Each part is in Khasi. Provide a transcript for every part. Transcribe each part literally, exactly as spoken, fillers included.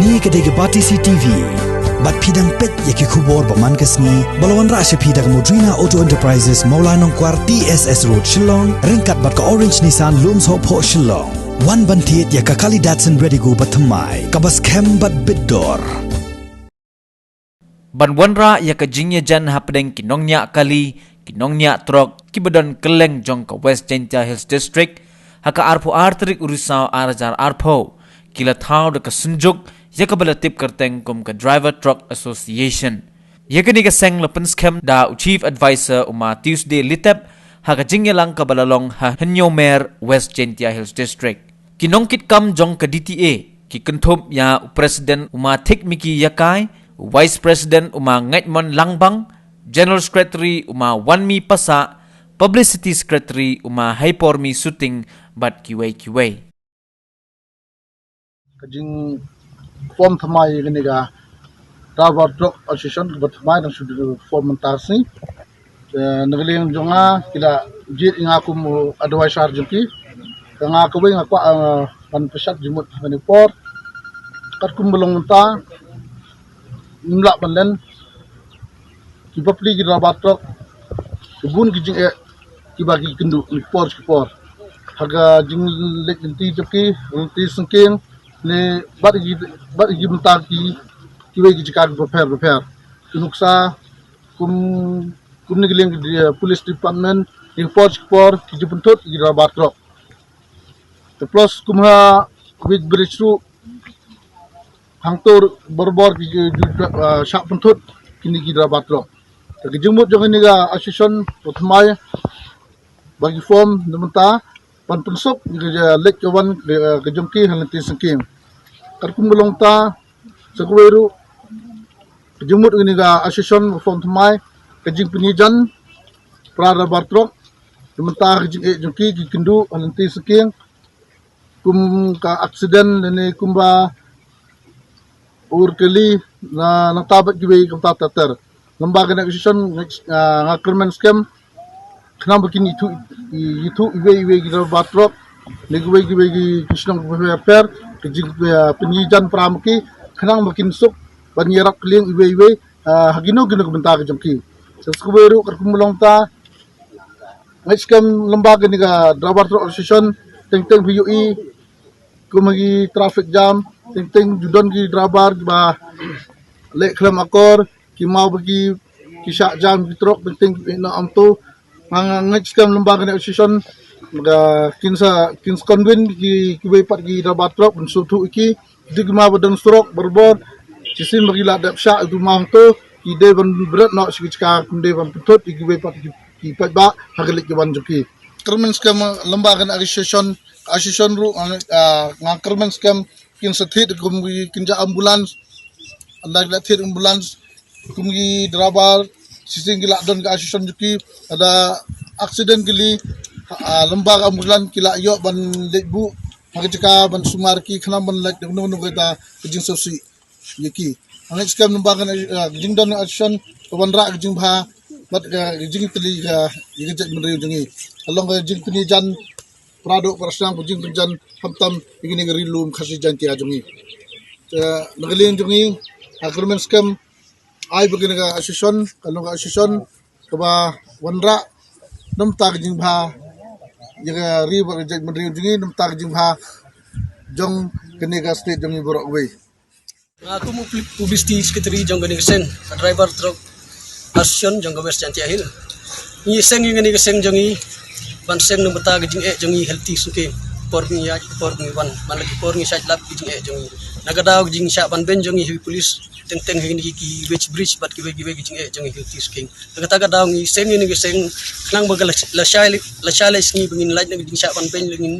Kane ka dei ka Batesi T V. Bad phi dang peit ïa ki khubor ba man ka sngi ba la wanrah sha phi da ka Modrina Auto Enterprises, Mawlai Nongkwar, T S S Road, Shillong, ryngkat bad ka Orange Nissan, Lumsohphoh, Shillong. Wan ban thied ïa ka Kali Datsun Redigo ba thymmai, kaba skhem bad bit dor. Ban wanrah ïa ka jingïajan hapdeng ki nongñiah kali, ki nongñiah trok, kiba don kylleng jong ka West Jaintia Hills District, ha ka arphew ar tarik u Risaw ar hajar arphew, ki la thaw da ka synjuk ïa kaba la tip kyrteng kum ka Driver Truck Association. Ïa kane ka seng la pynskhem da u Chief Adviser u Ma Tuesday Litep, ha ka jingïalang kaba la long ha Hynñiewmer, West Jaintia Hills District. Ki nongkitkam jong ka D T A ki kynthup ïa u President u Ma Thikmiki Ïakai, u Vice President u Ma Ngaitmon Langbang, General Secretary u Ma Wanmi Passah, Publicity Secretary u Ma Haipormi Suting, bad kiwei kiwei. Ka jingform thymmai ïa kane ka Driver Truck Association kaba thymmai, dang shu form mynta ka sngi. Eh, na ka liang jong nga, ki la jied ïa nga kum u adviser jong ki. Ka nga kawei nga kwah, eh, ban pynshat jingmut ha kane ka por. Katkum ba long mynta, ngim lah ban len. Ki bapli ki driver truck, ki bun ki jingeh kiba ki kynduh na ki por sha ki por. Ha ka jingleit lynti jong ki, lynti syngkien, ne bad ki, bad ki bynta ki, kiwei ki jaka bapher bapher. Ki nuksa, kum, kum na ka liang ki, eh, police department, na ki por sha ki por, ki ju pynthut ïa ki driver truck. Te plus kum ha weighbridge ruh, hangto barabor ki ju, ju, ah, shah pynthut kine ki driver truck. Te ka jingmut jong kane ka association, ba thymmai, ba ki form na mynta, ban pynsuk ïa ka leit ka wan ka, ka jong ki ha lynti syngkien. Katkum ka long mynta, sa kawei ruh, ka jingmut kane ka association ba form thymmai, ka jingpynïajan para driver truck, na mynta ka jingeh jong ki, ki kynduh ha lynti syngkien, kum ka accident lane kumba ur kali, na, nangta bad kiwei kumta ter ter. Lem bad kane ka association, ah, nga kyrmen skhem, khnang ba kin ithuh, i-, ithuh iwei iwei ki driver truck, ne kiwei kiwei ki, ki shnong bapher bapher, ka jing, ah, pynïajan para ma ki, khnang ba kin suk ban ïarap kylliang iwei iwei, ah, ha kino kino ki bynta ka jong ki. Sa kawei ruh katkum ka long mynta, nga ngeit skhem lem bad kane ka driver truck association, teng teng phi ïohi kum ha ki traffic jam, teng teng ju don ki driver kiba leh khlem akor, ki maw ba ki, ki shah jam ki truck, teng teng ki na amto. Nga, nga ngeit skhem lem bad kane ka association, ba kin sa, kin sa convince ki, kiwei pat ki driver truck ban sngewthuh ïa ki, dei ki maw ba don surok barabor, shisien ba ki la dep shah ïa ki maw hangto, ki dei ban bret noh sha ki jaka, kum dei ban pynthut ïa kiwei pat ki, ki paidbah ha ka leit ka wan jong ki. Kyrmen skhem lem bad kane ka association, association ruh, ah, nga kyrmen skhem kin sa thied kum ki kynja ambulance, ynda ki la thied ambulance, kum ki driver, shisien ki la don ka association jong ki, lada accident kali, ah, lem bad ka ambulance ki la ïoh ban leit buh ha ka jaka ban sumar ki, khnang ban lait da kano kano kata ka jingsngewsih ïa ki. Nga ngeit skhem lem bad kane, ah, ka jingdon association ka wanrah ka jingbha bad ka, ka jingtylli ka, ïa ka jaitbynriew jong ngi. Ka long ka jingpynïajan para doh para snam, ka jingpynïajan khamtam ïa kane ka Ri Lum Khasi Jaiñtia jong ngi. Te na ka liang jong ngi, nga kyrmen skhem, ai ba kane ka association kan long ka association kaba wanrah na bynta ka jingbha ïa ka ri bad ka jaitbynriew jong ngi, na bynta ka jingbha jong kane ka state jong ngi baroh kawei. Nga kum u pli-, publicity secretary jong kane ka seng, ka driver truck association jong ka West Jaintia Hills. Ngi seng ïa kane ka seng jong ngi, ban seng na bynta ka jingeh jong ngi ha lynti syngkien. Por ngi ïaid, por ngi wan, man la ki por ngi shait lap ki jingeh jong ngi. Na ka daw ka jingshah ban beiñ jong ngi ha ki police, teng teng ha kine ki, ki weighbridge bad kiwei kiwei ki jingeh jong ngi ha lynti syngkien. Na kata ka daw ngi seng ïa kane ka seng, khnang ba ka la, la shai, la shai la sngi ba ngin lait na ka jingshah ban beiñ, la ngin,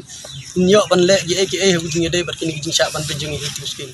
ngin ïoh ban leh kiei kiei ha ka jingïadei bad kine ki jingshah ban beiñ jong ngi ha lynti syngkien.